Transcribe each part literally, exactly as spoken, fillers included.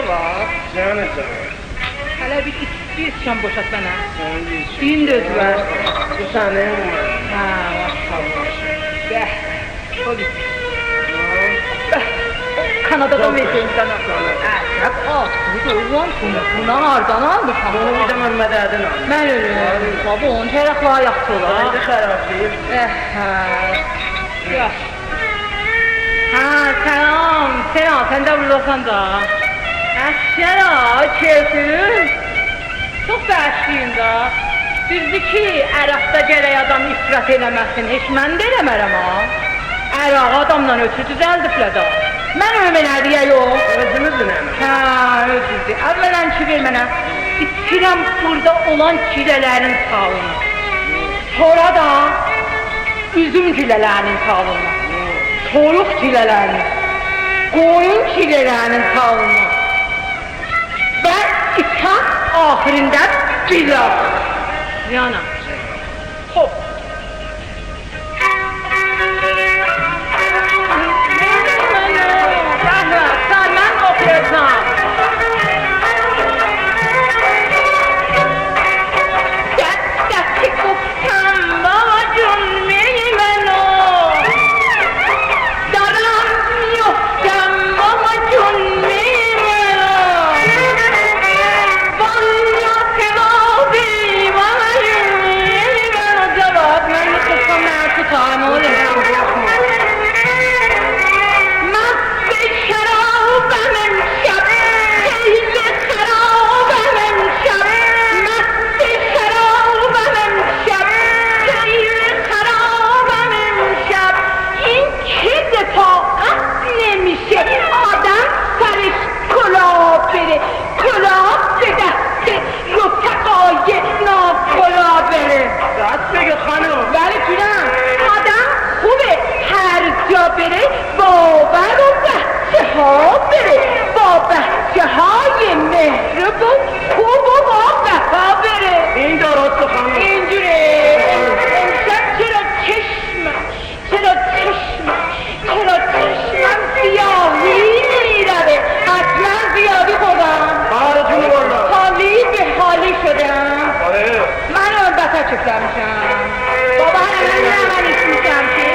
وار. جانیم، جانیم. هله بیر ایچ-، بیر ایچکم بوشالت منه. سنین بیر ایچکین. دین دؤزو وار. بو سنین، بو منیم. هه، ماشاءالله. به، او بیر. به، کانادادان وئره‌جه‌ییم سنه. کانادا. هه، یا، آ، بو دا اوغلان، بونو، بونو هاردان آلمیسان؟ بونو بیر ده محمدعلی‌دن آلمیشام. من اؤلوم. بابا، اونون چرخلری یاخشی اولار. بنده خرابدیر. اه، هه. یاخشی. هه، سلام، سلام، سن ده بورداسان دا. هه، سلام، کئیفین؟ چوخ باشلایین دا. دوزدور کی، عرقده گرک آدام افراط ائله‌مه‌سین، هئچ من ده ائله‌مه‌رم ها. عرقی آدامدان اؤترو دوزلدیبلر دا. من اؤلوم ائله‌دی یا یوخ؟ اؤزوموز ائله‌مه‌ریک. هه، اؤزوزدور. اولاً کی، وئر منه. ایچیرم بوردا اولان گیله‌لرین ساغلیغینا. سونرا دا اوزوم گیله‌لرینین ساغلیغینا، تویوق گیله‌لرینین، قویون گیله‌لرینین ساغلیغینا و ایچم آخیریندا بیرا. یانا. خوب. رحمت، سر من اوتورسان. دستکی گفتم بابا جون می منو، دارم میفتم بابا جون می منو. والا جوابی بابا جون می منو. جواب من می‌خواستم نه تو تایم اولور. مست شرابم امشب، خیلی خرابم امشب، مست شرابم امشب، خیلی خرابم امشب. این که دفاعت نمیشه، آدم سرش کلاه بره، کلاه به دست رفقای ناکلاه بره. راست میگه خانم. بله جونم، آدم خوبه هر جا بره، باور و بچه‌ها بره، با بچه‌های مهربون خوب و با وفا بره. این درسته خانم. اینجوره. امشب چرا چشمم، چرا چشمم، چرا چشمم سیاهی می‌روه؟ حتماً زیادی خوردم. بله جون والله. حالی به حالی شدم. آره. من البته چوخ ایچمیشم. بابا، هله من نه من ایچمیشم کی؟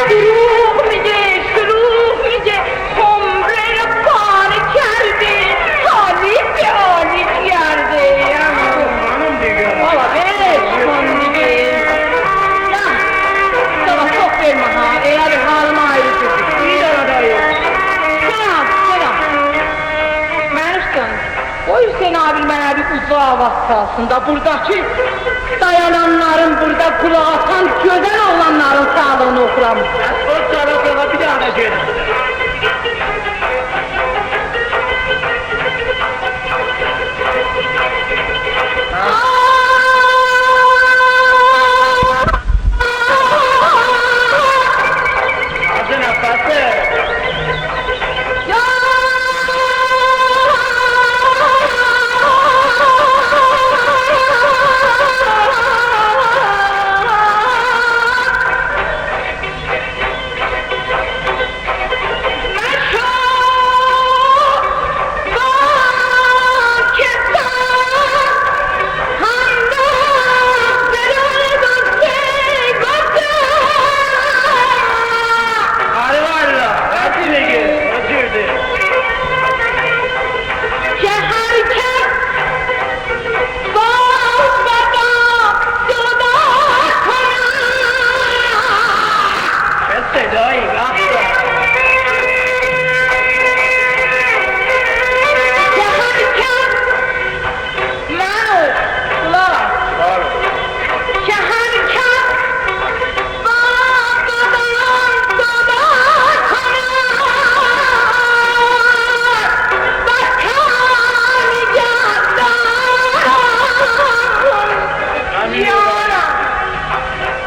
دروغ میگه، دروغ میگه، خمره رو پاره کرده، حالی به حالی کرده. خانم دیگه. بابا، ولش کن دیگه. نه، بابا، چوخ وئرمه ها، ائله بیر حالیم آیری جوردور. بیر دنه ده یوخ. سلام، سلام. منوش جان، قوی حسین آبی منه بیر اوجا آواز چالسین دا، بورداکی دایانانلارین، بوردا قولاق آسان گؤزل اوغلانلارین ساغلیغینا اوخورام. بس او چالا چالا بیر دنه ده گئدین. حاجی نفسی. آره والله، راست میگه. راست میگه. که هر کس با بابا صحبت کنه. چه صدایی، به به. که هر کس منو، قولاق آس. بله. که هر کس با بابا صحبت کنه، بچه‌ها نگهدارم. آمین. یارم.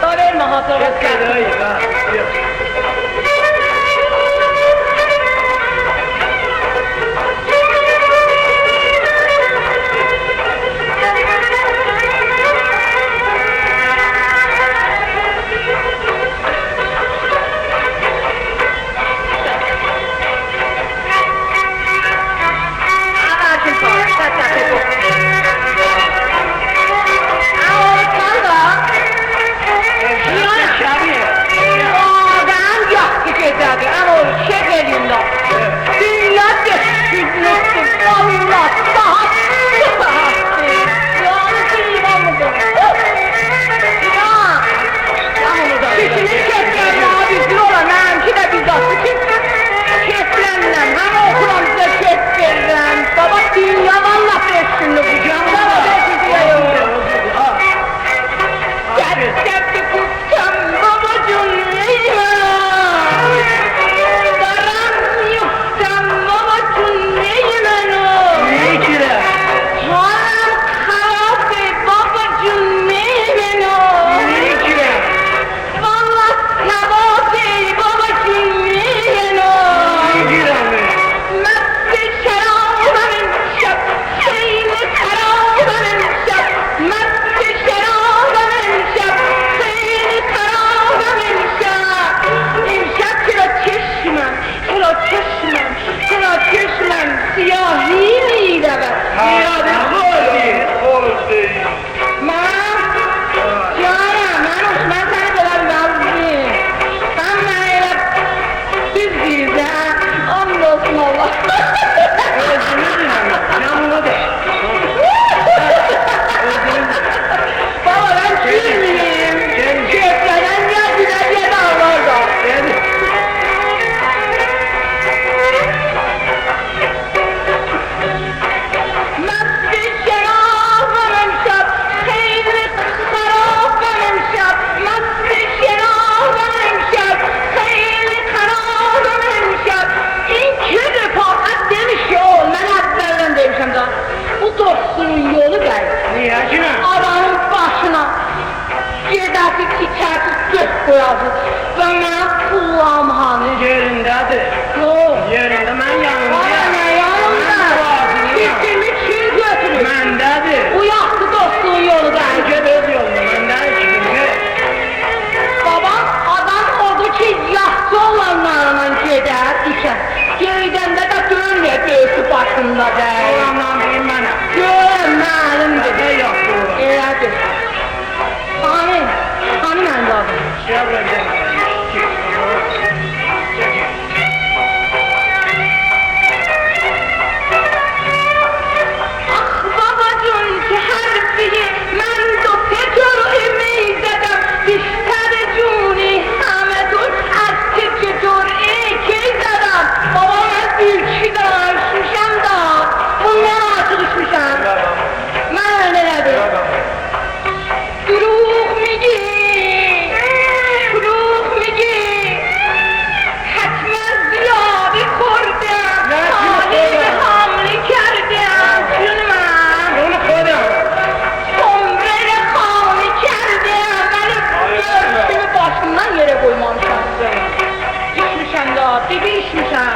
دارم محاضره. بس، بس، بس. اولانلارین بیری منم. یوخ، معلومدور. نه یاخشی اولان؟ ائله‌دیر. هانی، هانی منیم دادیم؟ شیعه قوی، گل. آخ باباجون، کی حرفی من دو سه جرعه می‌زدم، بیشتر جونی همه‌تون از تیکه جرعه کی زدم. بابا، من ایکی دنه ایچمیشم دا، بوندان آرتیق ایچمیشم. من ائله دئدیم. دروغ می‌گی، دروغ می‌گی. حتماً زیادی خوردم. نه، چی خوردن؟ حالیمی حمله کردم. جون من. جون خودم. عمره را خالی کردم. من آره. گؤرسونو باشیمدان یئره قویمامیشام. ایچمیشم دا، دئدی ایچمیشم.